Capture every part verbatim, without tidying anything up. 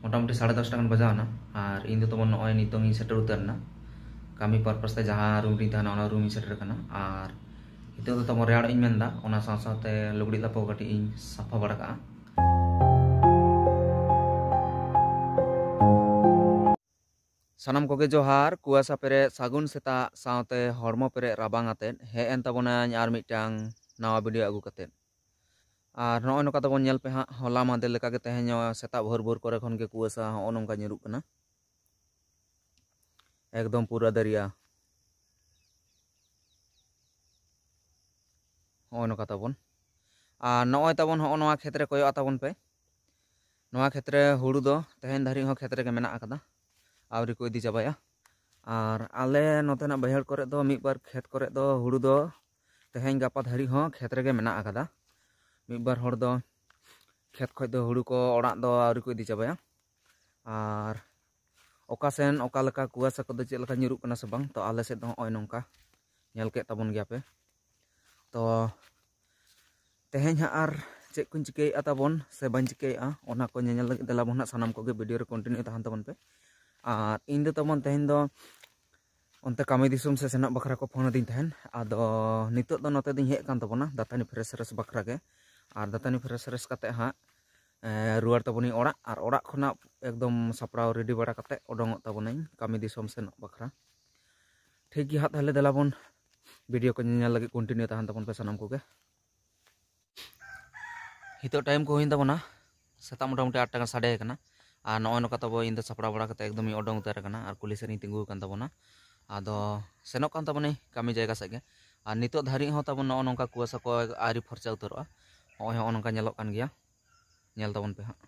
ᱢᱚᱴᱟᱢᱩᱴᱤ ᱥᱟᱲᱮ ᱫᱚᱥᱴᱟ ᱜᱟᱱ ᱵᱟᱡᱟᱣ ᱮᱱᱟ᱾ ᱟᱨ ᱤᱧ ᱫᱚ ᱛᱟᱵᱚᱱ ᱱᱚᱜᱼᱚᱭ ᱱᱤᱛᱚᱝ ᱤᱧ ᱥᱮᱴᱮᱨ ᱩᱛᱟᱹᱨ ᱮᱱᱟ᱾ ᱠᱟᱹᱢᱤ ᱯᱟᱨᱯᱟᱥ ᱛᱮ ᱡᱟᱦᱟᱸ ᱨᱩᱢ ᱨᱤᱧ ᱛᱟᱦᱮᱱᱟ, ᱚᱱᱟ ᱨᱩᱢ ᱤᱧ ᱥᱮᱴᱮᱨ ᱟᱠᱟᱱᱟ᱾ ᱟᱨ ᱱᱤᱛᱚᱜ ᱫᱚ ᱛᱟᱵᱚᱱ ᱨᱮᱭᱟᱲᱚᱜ ᱤᱧ ᱢᱮᱱᱫᱟ, ᱚᱱᱟ ᱥᱟᱶ ᱥᱟᱶᱛᱮ ᱞᱩᱜᱽᱲᱤᱡ ᱞᱟᱯᱚ ᱠᱟᱹᱴᱤᱡ ᱤᱧ ᱥᱟᱯᱷᱟ ᱵᱟᱲᱟ ᱠᱟᱜᱼᱟ᱾ ᱥᱟᱱᱟᱢ ᱠᱚᱜᱮ ᱡᱚᱦᱟᱨ᱾ ᱠᱩᱣᱟᱥᱟ ᱯᱮᱨᱮᱡ ᱥᱟᱹᱜᱩᱱ ᱥᱮᱛᱟᱜ ᱥᱟᱶᱛᱮ ᱦᱚᱲᱢᱚ ᱯᱮᱨᱮᱡ ᱨᱟᱵᱟᱝ ᱟᱛᱮᱫ ᱦᱮᱡ ᱮᱱ ᱛᱟᱵᱚᱱᱟᱹᱧ ᱟᱨ ᱢᱤᱫᱴᱟᱝ ᱱᱟᱣᱟ ᱵᱷᱤᱰᱤᱭᱳ ᱟᱹᱜᱩ ᱠᱟᱛᱮᱫ᱾ ᱟᱨ ᱱᱚᱜᱼᱚᱭ ᱱᱚᱝᱠᱟ ᱛᱟᱵᱚᱱ ᱧᱮᱞ ᱯᱮ ᱦᱟᱸᱜ, ᱦᱚᱞᱟ ᱢᱟᱦᱫᱮᱨ ᱞᱮᱠᱟᱜᱮ ᱛᱮᱦᱮᱧ ᱦᱚᱸ ᱥᱮᱛᱟᱜ ᱵᱷᱳᱨ ᱵᱷᱳᱨ ᱠᱚᱨᱮ ᱠᱷᱚᱱ ᱜᱮ ᱠᱩᱣᱟᱥᱟ ᱦᱚᱸᱜᱼᱚ ᱱᱚᱝᱠᱟ ᱧᱩᱨᱩᱜ ᱠᱟᱱᱟ, ᱮᱠᱫᱚᱢ ᱯᱩᱨᱟᱹ ᱫᱟᱹᱨᱭᱟ᱾ ᱦᱚᱸᱜᱼᱚᱭ ᱱᱚᱝᱠᱟ ᱛᱟᱵᱚᱱ᱾ ᱟᱨ ᱱᱚᱜᱼᱚᱭ ᱛᱟᱵᱚᱱ ᱦᱚᱸᱜᱼᱚ ᱱᱚᱣᱟ ᱠᱷᱮᱛ ᱨᱮ ᱠᱚᱭᱚᱜ ᱟᱛᱟᱵᱚᱱ ᱯᱮ᱾ ᱱᱚᱣᱟ ᱠᱷᱮᱛ ᱨᱮ ᱦᱩᱲᱩ ᱫᱚ ᱛᱮᱦᱮᱧ ᱫᱷᱟᱹᱨᱤᱡ ᱦᱚᱸ ᱠᱷᱮᱛ ᱨᱮᱜᱮ ᱢᱮᱱᱟᱜ ᱟᱠᱟᱫᱟ, ᱟᱹᱣᱨᱤ ᱠᱚ ᱤᱫᱤ ᱪᱟᱵᱟᱭᱟ᱾ ᱟᱨ ᱟᱞᱮ ᱱᱚᱛᱮᱱᱟᱜ ᱵᱟᱹᱭᱦᱟᱹᱲ ᱠᱚᱨᱮ ᱫᱚ, ᱢᱤᱫ ᱵᱟᱨ ᱠᱷᱮᱛ ᱠᱚᱨᱮ ᱫᱚ ᱦᱩᱲᱩ ᱫᱚ ᱛᱮᱦᱮᱧ ᱜᱟᱯᱟ ᱫᱷᱟᱹᱨᱤᱡ ᱦᱚᱸ ᱠᱷᱮᱛ ᱨᱮᱜᱮ ᱢᱮᱱᱟᱜ ᱟᱠᱟᱫᱟ᱾ ᱢᱤᱫ ᱵᱟᱨ ᱦᱚᱲ ᱫᱚ ᱠᱷᱮᱛ ᱠᱷᱚᱡ ᱫᱚ ᱦᱩᱲᱩ ᱠᱚ ᱚᱲᱟᱜ ᱫᱚ ᱟᱹᱣᱨᱤ ᱠᱚ ᱤᱫᱤ ᱪᱟᱵᱟᱭᱟ᱾ ᱟᱨ ᱚᱠᱟ ᱥᱮᱱ ᱚᱠᱟ ᱞᱮᱠᱟ ᱠᱩᱣᱟᱥᱟ ᱠᱚᱫᱚ ᱪᱮᱫ ᱞᱮᱠᱟ ᱧᱩᱨᱩᱜ ᱠᱟᱱᱟ ᱥᱮ ᱵᱟᱝ, ᱛᱚ ᱟᱞᱮ ᱥᱮᱫ ᱫᱚ ᱦᱚᱸᱜᱼᱚᱭ ᱱᱚᱝᱠᱟ ᱧᱮᱞ ᱠᱮᱫ ᱛᱟᱵᱚᱱ ᱜᱮᱭᱟ ᱯᱮ᱾ ᱛᱚ ᱛᱮᱦᱮᱧ ᱦᱟᱸᱜ ᱟᱨ ᱪᱮᱫ ᱠᱚᱧ ᱪᱤᱠᱟᱹᱭᱮᱫᱼᱟ ᱛᱟᱵᱚᱱ ᱥᱮ ᱵᱟᱹᱧ ᱪᱤᱠᱟᱹᱭᱮᱫᱼᱟ, ᱚᱱᱟ ᱠᱚ ᱧᱮᱧᱮᱞ ᱞᱟᱹᱜᱤᱫ ᱫᱮᱞᱟ ᱵᱚᱱ ᱦᱟᱸᱜ ᱥᱟᱱᱟᱢ ᱠᱚᱜᱮ ᱵᱷᱤᱰᱤᱭᱳ ᱨᱮ ᱠᱚᱱᱴᱤᱱᱤᱭᱩ ᱛᱟᱦᱮᱱ ᱛᱟᱵᱚᱱ ᱯᱮ᱾ ᱟᱨ ᱤᱧ ᱫᱚ ᱛᱟᱵᱚᱱ ᱛᱮᱦᱮᱧ ᱫᱚ ᱚᱱᱛᱮ ᱠᱟᱹᱢᱤ ᱫᱤᱥᱚᱢ ᱥᱮ ᱥᱮᱱᱚᱜ ᱵᱟᱠᱷᱨᱟ ᱠᱚ ᱯᱷᱳᱱ ᱟᱹᱫᱤᱧ ᱛᱟᱦᱮᱱ᱾ ᱟᱫᱚ ᱱᱤᱛᱚᱜ ᱫᱚ ᱱᱚᱛᱮ ᱫᱚᱧ ᱦᱮᱡ ᱟᱠᱟᱱ ᱛᱟᱵᱚᱱᱟ ᱫᱟᱹᱛᱟᱹᱱᱤ ᱯᱷᱨᱮᱥ ᱯᱷᱨᱮᱥ ᱵᱟᱠᱷᱨᱟ ᱜᱮ᱾ ᱟᱨ ᱫᱟᱹᱛᱟᱹᱱᱤ ᱯᱷᱨᱮᱥ ᱯᱷᱨᱮᱥ ᱠᱟᱛᱮ ᱦᱟᱸᱜ, ᱮ, ᱨᱩᱣᱟᱹᱲ ᱛᱟᱵᱚᱱᱤᱧ ᱚᱲᱟᱜ᱾ ᱟᱨ ᱚᱲᱟᱜ ᱠᱷᱚᱱᱟᱜ ᱮᱠᱫᱚᱢ ᱥᱟᱯᱲᱟᱣ ᱨᱮᱰᱤ ᱵᱟᱲᱟ ᱠᱟᱛᱮ ᱚᱰᱚᱝᱚᱜ ᱛᱟᱵᱚᱱᱟᱹᱧ ᱠᱟᱹᱢᱤ ᱫᱤᱥᱚᱢ ᱥᱮᱱᱚᱜ ᱵᱟᱠᱷᱨᱟ᱾ ᱴᱷᱤᱠ ᱜᱮᱭᱟ ᱦᱟᱸᱜ, ᱛᱟᱦᱚᱞᱮ ᱫᱮᱞᱟ ᱵᱚᱱ ᱵᱷᱤᱰᱤᱭᱳ ᱠᱚ ᱧᱮᱧᱮᱞ ᱞᱟᱹᱜᱤᱫ ᱠᱚᱱᱴᱤᱱᱤᱭᱩ ᱛᱟᱦᱮᱱ ᱛᱟᱵᱚᱱ ᱯᱮ ᱥᱟᱱᱟᱢ ᱠᱚᱜᱮ᱾ ᱱᱤᱛᱚᱜ ᱴᱟᱭᱤᱢ ᱠᱚ ᱦᱩᱭᱮᱱ ᱛᱟᱵᱚᱱᱟ ᱥᱮᱛᱟᱜ ᱢᱚᱴᱟᱢᱩᱴᱤ ᱟᱴ ᱴᱟ ᱜᱟᱱ ᱥᱟᱰᱮ ᱟᱠᱟᱱᱟ᱾ ᱟᱨ ᱱᱚᱜᱼᱚᱭ ᱱᱚᱝᱠᱟ ᱛᱟᱵᱚ ᱤᱧ ᱫᱚ ᱥᱟᱯᱲᱟᱣ ᱵᱟᱲᱟ ᱠᱟᱛᱮ ᱮᱠᱫᱚᱢ ᱤᱧ ᱚᱰᱚᱝ ᱩᱛᱟᱹᱨ ᱟᱠᱟᱱᱟ ᱟᱨ ᱠᱩᱞᱦᱤ ᱥᱮᱫ ᱤᱧ ᱛᱤᱸᱜᱩ ᱟᱠᱟᱱ ᱛᱟᱵᱚᱱᱟ᱾ ᱟᱫᱚ ᱥᱮᱱᱚᱜ ᱠᱟᱱ ᱛᱟᱵᱚᱱᱟᱹᱧ ᱠᱟᱹᱢᱤ ᱡᱟᱭᱜᱟ ᱥᱮᱫ ᱜᱮ᱾ ᱟᱨ ᱱᱤᱛᱚᱜ ᱫᱷᱟᱹᱨᱤᱡ ᱦᱚᱸ ᱛᱟᱵᱚᱱ ᱱᱚᱜᱼᱚ ᱱᱚᱝᱠᱟ ᱠᱩᱣᱟᱥᱟ ᱠᱚ ᱟᱹᱣᱨᱤ ᱯᱷᱚᱨᱪᱟ ᱩᱛᱟᱹᱨᱚᱜᱼᱟ᱾ ᱱᱚᱜᱼᱚᱭ ᱦᱚᱸᱜᱼᱚ ᱱᱚᱝᱠᱟ ᱧᱮᱞᱚᱜ ᱠᱟᱱ ᱜᱮᱭᱟ, ᱧᱮᱞ ᱛᱟᱵᱚᱱ ᱯᱮ ᱦᱟᱸᱜ᱾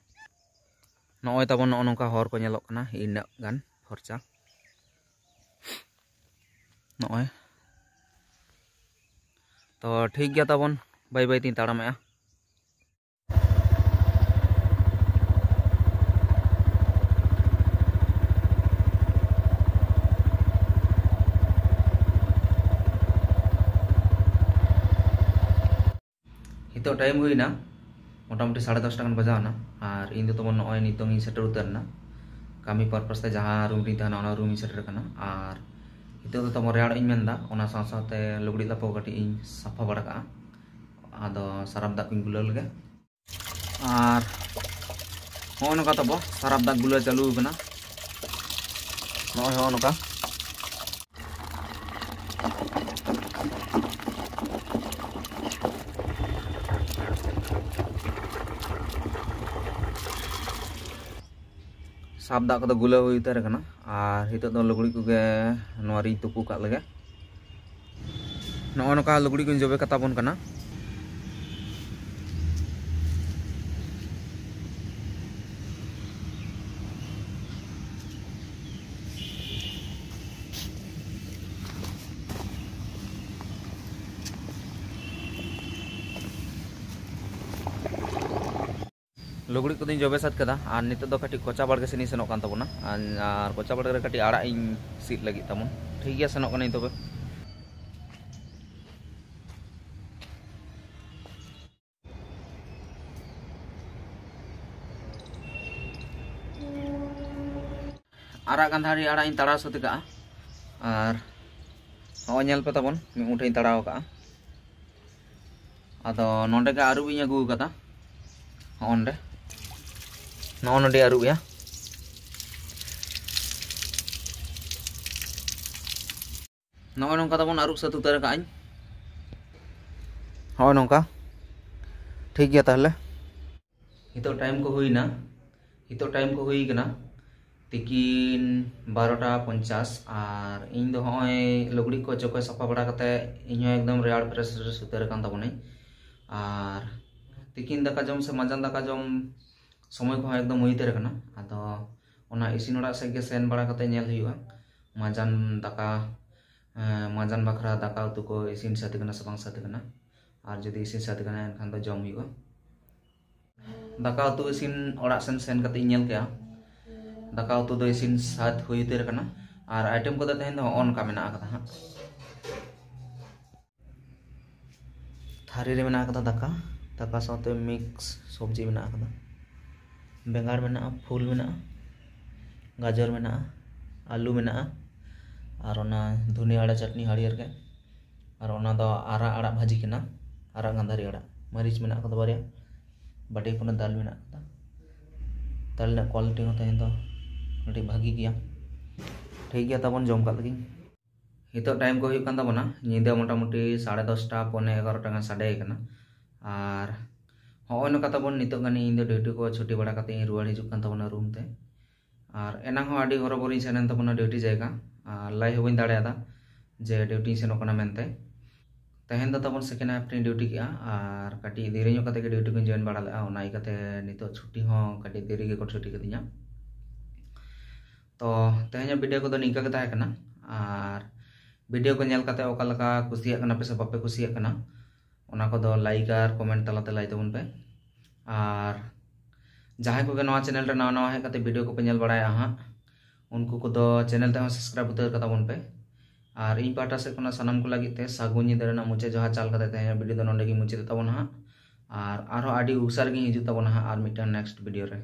ᱱᱚᱜᱼᱚᱭ ᱛᱟᱵᱚᱱ ᱱᱚᱜᱼᱚ ᱱᱚᱝᱠᱟ ᱦᱚᱨ ᱠᱚ ᱧᱮᱞᱚᱜ ᱠᱟᱱᱟ, ᱤᱱᱟᱹᱜ ᱜᱟᱱ ᱯᱷᱚᱨᱪᱟ᱾ ᱱᱚᱜᱼᱚᱭ ᱛᱚ ᱴᱷᱤᱠ ᱜᱮᱭᱟ ᱛᱟᱵᱚᱱ, ᱵᱟᱹᱭ ᱵᱟᱹᱭ ᱛᱤᱧ ᱛᱟᱲᱟᱢᱮᱜᱼᱟ᱾ ᱱᱤᱛᱚᱜ ᱴᱟᱭᱤᱢ ᱦᱩᱭᱱᱟ ᱢᱚᱴᱟᱢᱩᱴᱤ ᱥᱟᱲᱮ ᱫᱚᱥᱴᱟ ᱜᱟᱱ ᱵᱟᱡᱟᱣ ᱮᱱᱟ᱾ ᱟᱨ ᱟᱨ ᱤᱧ ᱫᱚ ᱛᱟᱵᱚᱱ ᱱᱚᱜᱼᱚᱭ ᱱᱤᱛᱚᱝ ᱤᱧ ᱥᱮᱴᱮᱨ ᱩᱛᱟᱹᱨ ᱮᱱᱟ᱾ ᱠᱟᱹᱢᱤ purpose ᱛᱮ ᱡᱟᱦᱟᱸ room ᱨᱤᱧ ᱛᱟᱦᱮᱱᱟ, ᱚᱱᱟ room ᱤᱧ ᱥᱮᱴᱮᱨ ᱟᱠᱟᱱᱟ᱾ ᱟᱨ ᱱᱤᱛᱚᱜ ᱫᱚ ᱛᱟᱵᱚᱱ ᱨᱮᱭᱟᱲᱚᱜ ᱤᱧ ᱢᱮᱱᱫᱟ, ᱚᱱᱟ ᱥᱟᱶ ᱥᱟᱶᱛᱮ ᱞᱩᱜᱽᱲᱤᱡ ᱞᱟᱯᱚ ᱠᱟᱹᱴᱤᱡ ᱤᱧ ᱥᱟᱯᱷᱟ ᱵᱟᱲᱟ ᱠᱟᱜᱼᱟ᱾ ᱟᱫᱚ ᱥᱟᱨᱟᱯ ᱫᱟᱜ ᱠᱚᱧ ᱜᱩᱞᱟᱹᱣ ᱞᱮᱜᱮ᱾ ᱟᱨ ᱱᱚᱜᱼᱚᱭ ᱱᱚᱝᱠᱟ ᱛᱟᱵᱚ ᱥᱟᱨᱟᱯ ᱫᱟᱜ ᱜᱩᱞᱟᱹᱣ ᱪᱟᱹᱞᱩ ᱟᱠᱟᱱᱟ᱾ ᱱᱚᱜᱼᱚᱭ ᱱᱚᱜᱼᱚ ᱱᱚᱝᱠᱟ᱾ ᱥᱟᱨᱟᱯ ᱫᱟᱜ ᱠᱚᱫᱚ ᱜᱩᱞᱟᱹᱣ ᱦᱩᱭ ᱩᱛᱟᱹᱨ ᱟᱠᱟᱱᱟ᱾ ᱟᱨ ᱱᱤᱛᱚᱜ ᱫᱚ ᱞᱩᱜᱽᱲᱤᱡ ᱠᱚᱜᱮ ᱱᱚᱣᱟ ᱨᱤᱧ ᱛᱩᱯᱩ ᱠᱟᱜ ᱞᱮᱜᱮ᱾ ᱱᱚᱜᱼᱚ ᱱᱚᱝᱠᱟ ᱞᱩᱜᱽᱲᱤᱡ ᱠᱚᱧ ᱡᱚᱵᱮ ᱠᱟᱛᱟ ᱵᱚᱱ ᱠᱟᱱᱟ᱾ ᱞᱩᱜᱽᱲᱤᱡ ᱠᱚᱫᱚᱧ ᱡᱚᱵᱮ ᱥᱟᱹᱛ ᱠᱮᱫᱟ᱾ ᱟᱨ ᱱᱤᱛᱚᱜ ᱫᱚ ᱠᱟᱹᱴᱤᱡ ᱠᱚᱪᱟ ᱵᱟᱲᱜᱮ ᱥᱮᱫ ᱤᱧ ᱥᱮᱱᱚᱜ ᱠᱟᱱ ᱛᱟᱵᱚᱱᱟ᱾ ᱟᱨ, ᱟᱨ ᱠᱚᱪᱟ ᱵᱟᱲᱜᱮ ᱨᱮ ᱠᱟᱹᱴᱤᱡ ᱟᱲᱟᱜ ᱤᱧ ᱥᱤᱫ ᱞᱟᱹᱜᱤᱫ ᱛᱟᱵᱚᱱ᱾ ᱴᱷᱤᱠ ᱜᱮᱭᱟ, ᱥᱮᱱᱚᱜ ᱠᱟᱹᱱᱟᱹᱧ ᱛᱚᱵᱮ᱾ ᱟᱨᱟᱜ ᱜᱟᱱᱫᱷᱟᱨᱤ ᱟᱲᱟᱜ ᱤᱧ ᱛᱟᱲᱟᱣ ᱥᱟᱹᱛ ᱠᱟᱜᱼᱟ᱾ ᱟᱨ ᱱᱚᱜᱼᱚᱭ ᱧᱮᱞ ᱯᱮ ᱛᱟᱵᱚᱱ, ᱢᱤᱫ ᱢᱩᱴᱷᱟᱹᱧ ᱛᱟᱲᱟᱣ ᱠᱟᱜᱼᱟ᱾ ᱟᱫᱚ ᱱᱚᱸᱰᱮ ᱜᱮ ᱟᱹᱨᱩᱵ ᱤᱧ ᱟᱹᱜᱩ ᱠᱟᱫᱟ᱾ ᱦᱚᱸᱜᱼᱚ ᱱᱚᱸᱰᱮ, ᱱᱚᱜᱼᱚ ᱱᱚᱸᱰᱮ ᱟᱹᱨᱩᱵ ᱮᱭᱟ᱾ ᱱᱚᱜᱼᱚᱭ ᱱᱚᱝᱠᱟ ᱛᱟᱵᱚᱱ ᱟᱹᱨᱩᱵ ᱥᱟᱹᱛ ᱩᱛᱟᱹᱨ ᱠᱟᱜᱼᱟᱹᱧ᱾ ᱦᱚᱸᱜᱼᱚᱭ ᱱᱚᱝᱠᱟ᱾ ᱴᱷᱤᱠ ᱜᱮᱭᱟ ᱛᱟᱦᱞᱮ᱾ ᱱᱤᱛᱚᱜ time ᱠᱚ ᱦᱩᱭᱱᱟ, ᱱᱤᱛᱚᱜ time ᱠᱚ ᱦᱩᱭ ᱠᱟᱱᱟ ᱛᱤᱠᱤᱱ ᱵᱟᱨᱚᱴᱟ ᱯᱚᱧᱪᱟᱥ᱾ ᱟᱨ ᱤᱧ ᱫᱚ ᱦᱚᱸᱜᱼᱚᱭ ᱞᱩᱜᱽᱲᱤᱡ ᱠᱚ ᱪᱚᱠᱚᱡ ᱥᱟᱯᱷᱟ ᱵᱟᱲᱟ ᱠᱟᱛᱮ ᱤᱧ ᱦᱚᱸ ᱮᱠᱫᱚᱢ ᱨᱮᱭᱟᱲ ᱯᱷᱨᱮᱥ ᱯᱷᱨᱮᱥ ᱩᱛᱟᱹᱨ ᱟᱠᱟᱱ ᱛᱟᱵᱚᱱᱟᱹᱧ᱾ ᱟᱨ ᱛᱤᱠᱤᱱ ᱫᱟᱠᱟ ᱡᱚᱢ ᱥᱮ ᱢᱟᱸᱡᱟᱱ ᱫᱟᱠᱟ ᱡᱚᱢ ᱥᱚᱢᱚᱭ ᱠᱚᱦᱚᱸ ᱮᱠᱫᱚᱢ ᱦᱩᱭ ᱩᱛᱟᱹᱨ ᱟᱠᱟᱱᱟ᱾ ᱟᱫᱚ ᱚᱱᱟ ᱤᱥᱤᱱ ᱚᱲᱟᱜ ᱥᱮᱫ ᱜᱮ ᱥᱮᱱ ᱵᱟᱲᱟ ᱠᱟᱛᱮ ᱧᱮᱞ ᱦᱩᱭᱩᱜᱼᱟ, ᱢᱟᱸᱡᱟᱱ ᱫᱟᱠᱟ, ᱮᱸ, ᱢᱟᱸᱡᱟᱱ ᱵᱟᱠᱷᱨᱟ ᱫᱟᱠᱟ ᱩᱛᱩ ᱠᱚ ᱤᱥᱤᱱ ᱥᱟᱹᱛ ᱟᱠᱟᱱᱟ ᱥᱮ ᱵᱟᱝ ᱥᱟᱹᱛ ᱟᱠᱟᱱᱟ᱾ ᱟᱨ ᱡᱩᱫᱤ ᱤᱥᱤᱱ ᱥᱟᱹᱛ ᱟᱠᱟᱱᱟ, ᱮᱱᱠᱷᱟᱱ ᱫᱚ ᱡᱚᱢ ᱦᱩᱭᱩᱜᱼᱟ᱾ ᱫᱟᱠᱟ ᱩᱛᱩ ᱤᱥᱤᱱ ᱚᱲᱟᱜ ᱥᱮᱱ ᱥᱮᱱ ᱠᱟᱛᱮ ᱤᱧ ᱧᱮᱞ ᱠᱮᱜᱼᱟ, ᱫᱟᱠᱟ ᱩᱛᱩ ᱫᱚ ᱤᱥᱤᱱ ᱥᱟᱹᱛ ᱦᱩᱭ ᱩᱛᱟᱹᱨ ᱟᱠᱟᱱᱟ᱾ ᱟᱨ item ᱠᱚᱫᱚ ᱛᱮᱦᱮᱧ ᱫᱚ ᱦᱚᱸᱜᱼᱚ ᱱᱚᱝᱠᱟ ᱢᱮᱱᱟᱜ ᱟᱠᱟᱫᱟ ᱦᱟᱸᱜ᱾ ᱛᱷᱟᱹᱨᱤ ᱨᱮ ᱢᱮᱱᱟᱜ ᱟᱠᱟᱫᱟ ᱫᱟᱠᱟ, ᱫᱟᱠᱟ ᱥᱟᱶᱛᱮ mix ᱥᱚᱵᱽᱡᱤ ᱢᱮᱱᱟᱜ ᱟᱠᱟᱫᱟ᱾ ᱵᱮᱸᱜᱟᱲ ᱢᱮᱱᱟᱜᱼᱟ, ᱯᱷᱩᱞ ᱢᱮᱱᱟᱜᱼᱟ, ᱜᱟᱡᱚᱨ ᱢᱮᱱᱟᱜᱼᱟ, ᱟᱹᱞᱩ ᱢᱮᱱᱟᱜᱼᱟ, ᱟᱨ ᱚᱱᱟ ᱫᱷᱩᱱᱤᱭᱟᱹ ᱟᱲᱟᱜ ᱪᱟᱴᱱᱤ ᱦᱟᱹᱨᱭᱟᱹᱲ ᱜᱮ, ᱟᱨ ᱚᱱᱟ ᱫᱚ ᱟᱨᱟᱜ ᱟᱲᱟᱜ ᱵᱷᱟᱹᱡᱤ ᱠᱟᱱᱟ, ᱟᱨᱟᱜ ᱜᱟᱱᱫᱷᱟᱨᱤ ᱟᱲᱟᱜ, ᱢᱟᱹᱨᱤᱪ ᱢᱮᱱᱟᱜ ᱠᱟᱫᱟ ᱵᱟᱨᱭᱟ, ᱵᱟᱹᱴᱤ ᱦᱚᱯᱚᱱ ᱨᱮ ᱫᱟᱞ ᱢᱮᱱᱟᱜ ᱠᱟᱫᱟ᱾ ᱫᱟᱞ ᱨᱮᱱᱟᱜ ᱠᱳᱣᱟᱞᱤᱴᱤ ᱦᱚᱸ ᱛᱮᱦᱮᱧ ᱫᱚ ᱟᱹᱰᱤ ᱵᱷᱟᱹᱜᱤ ᱜᱮᱭᱟ᱾ ᱴᱷᱤᱠ ᱜᱮᱭᱟ, ᱛᱟᱵᱚᱱ ᱡᱚᱢ ᱠᱟᱜ ᱞᱮᱜᱤᱧ᱾ ᱱᱤᱛᱚᱜ ᱴᱟᱭᱤᱢ ᱠᱚ ᱦᱩᱭᱩᱜ ᱠᱟᱱ ᱛᱟᱵᱚᱱᱟ ᱧᱤᱫᱟᱹ ᱢᱚᱴᱟᱢᱩᱴᱤ ᱥᱟᱲᱮ ᱫᱚᱥᱴᱟ, ᱯᱚᱱᱮ ᱮᱜᱟᱨᱚᱴᱟ ᱜᱟᱱ ᱥᱟᱰᱮ ᱠᱟᱱᱟ᱾ ᱟᱨ ᱦᱚᱸᱜᱼᱚᱭ ᱱᱚᱝᱠᱟ ᱛᱟᱵᱚᱱ ᱱᱤᱛᱚᱜ ᱜᱟᱱ ᱤᱧ ᱫᱚ ᱰᱤᱭᱩᱴᱤ ᱠᱚ ᱪᱷᱩᱴᱤ ᱵᱟᱲᱟ ᱠᱟᱛᱮ ᱤᱧ ᱨᱩᱣᱟᱹᱲ ᱦᱤᱡᱩᱜ ᱠᱟᱱ ᱛᱟᱵᱚᱱᱟ ᱨᱩᱢ ᱛᱮ᱾ ᱟᱨ ᱮᱱᱟᱝ ᱦᱚᱸ ᱟᱹᱰᱤ ᱦᱚᱨᱚᱵᱚᱨᱚᱧ ᱥᱮᱱ ᱮᱱ ᱛᱟᱵᱚᱱᱟ ᱰᱤᱭᱩᱴᱤ ᱡᱟᱭᱜᱟ, ᱟᱨ ᱞᱟᱹᱭ ᱦᱚᱸ ᱵᱟᱹᱧ ᱫᱟᱲᱮᱭᱟᱫᱟ ᱡᱮ ᱰᱤᱭᱩᱴᱤᱧ ᱥᱮᱱᱚᱜ ᱠᱟᱱᱟ ᱢᱮᱱᱛᱮ᱾ ᱛᱮᱦᱮᱧ ᱫᱚ ᱛᱟᱵᱚᱱ ᱥᱮᱠᱮᱱᱰ ᱦᱟᱯ ᱨᱤᱧ ᱰᱤᱭᱩᱴᱤ ᱠᱮᱜᱼᱟ, ᱟᱨ ᱠᱟᱹᱴᱤᱡ ᱫᱮᱨᱤ ᱧᱚᱜ ᱠᱟᱛᱮ ᱜᱮ ᱰᱤᱭᱩᱴᱤ ᱠᱚᱧ ᱡᱚᱭᱮᱱ ᱵᱟᱲᱟ ᱞᱮᱜᱼᱟ, ᱚᱱᱟ ᱤᱭᱠᱟᱹᱛᱮ ᱱᱤᱛᱚᱜ ᱪᱷᱩᱴᱤ ᱦᱚᱸ ᱠᱟᱹᱴᱤᱡ ᱫᱮᱨᱤ ᱜᱮᱠᱚ ᱪᱷᱩᱴᱤ ᱠᱟᱫᱤᱧᱟ᱾ ᱛᱚ ᱛᱮᱦᱮᱧᱟᱜ ᱵᱷᱤᱰᱤᱭᱳ ᱠᱚᱫᱚ ᱱᱤᱝᱠᱟᱹ ᱜᱮ ᱛᱟᱦᱮᱸ ᱠᱟᱱᱟ᱾ ᱟᱨ ᱵᱷᱤᱰᱤᱭᱳ ᱠᱚ ᱧᱮᱞ ᱠᱟᱛᱮ ᱚᱠᱟ ᱞᱮᱠᱟ ᱠᱩᱥᱤᱭᱟᱜ ᱠᱟᱱᱟ ᱯᱮ ᱥᱮ ᱵᱟᱯᱮ ᱠᱩᱥᱤᱭᱟᱜ ᱠᱟᱱᱟ, ᱚᱱᱟ ᱠᱚᱫᱚ ᱞᱟᱭᱤᱠ ᱟᱨ ᱠᱚᱢᱮᱱᱴ ᱛᱟᱞᱟᱛᱮ ᱞᱟᱹᱭ ᱛᱟᱵᱚᱱ ᱯᱮ᱾ ᱟᱨ ᱡᱟᱦᱟᱸᱭ ᱠᱚᱜᱮ ᱱᱚᱣᱟ ᱪᱮᱱᱮᱞ ᱨᱮ ᱱᱟᱣᱟ ᱱᱟᱣᱟ ᱦᱮᱡ ᱠᱟᱛᱮ ᱵᱷᱤᱰᱤᱭᱳ ᱠᱚᱯᱮ ᱧᱮᱞ ᱵᱟᱲᱟᱭᱟ ᱦᱟᱸᱜ, ᱩᱱᱠᱩ ᱠᱚᱫᱚ ᱪᱮᱱᱮᱞ ᱛᱮᱦᱚᱸ ᱥᱟᱵᱥᱠᱨᱟᱭᱤᱵ ᱩᱛᱟᱹᱨ ᱠᱟᱛᱟ ᱵᱚᱱ ᱯᱮ᱾ ᱟᱨ ᱤᱧ ᱯᱟᱦᱴᱟ ᱥᱮᱫ ᱠᱷᱚᱱᱟᱜ ᱥᱟᱱᱟᱢ ᱠᱚ ᱞᱟᱹᱜᱤᱫ ᱛᱮ ᱥᱟᱹᱜᱩᱱ ᱧᱤᱫᱟᱹ ᱨᱮᱱᱟᱜ ᱢᱩᱪᱟᱹᱫ ᱡᱚᱦᱟᱨ ᱪᱟᱞ ᱠᱟᱛᱮ ᱛᱮᱦᱮᱧᱟᱜ ᱵᱷᱤᱰᱤᱭᱳ ᱫᱚ ᱱᱚᱸᱰᱮ ᱜᱮ ᱢᱩᱪᱟᱹᱫ ᱛᱟᱵᱚᱱᱟ ᱦᱟᱸᱜ᱾ ᱟᱨ ᱟᱨᱦᱚᱸ ᱟᱹᱰᱤ ᱩᱥᱟᱹᱨᱟ ᱜᱮ ᱦᱤᱡᱩᱜ ᱛᱟᱵᱚᱱᱟ ᱦᱟᱸᱜ ᱟᱨ ᱢᱤᱫᱴᱟᱝ ᱱᱮᱠᱥᱴ ᱵᱷᱤᱰᱤᱭᱳ ᱨᱮ᱾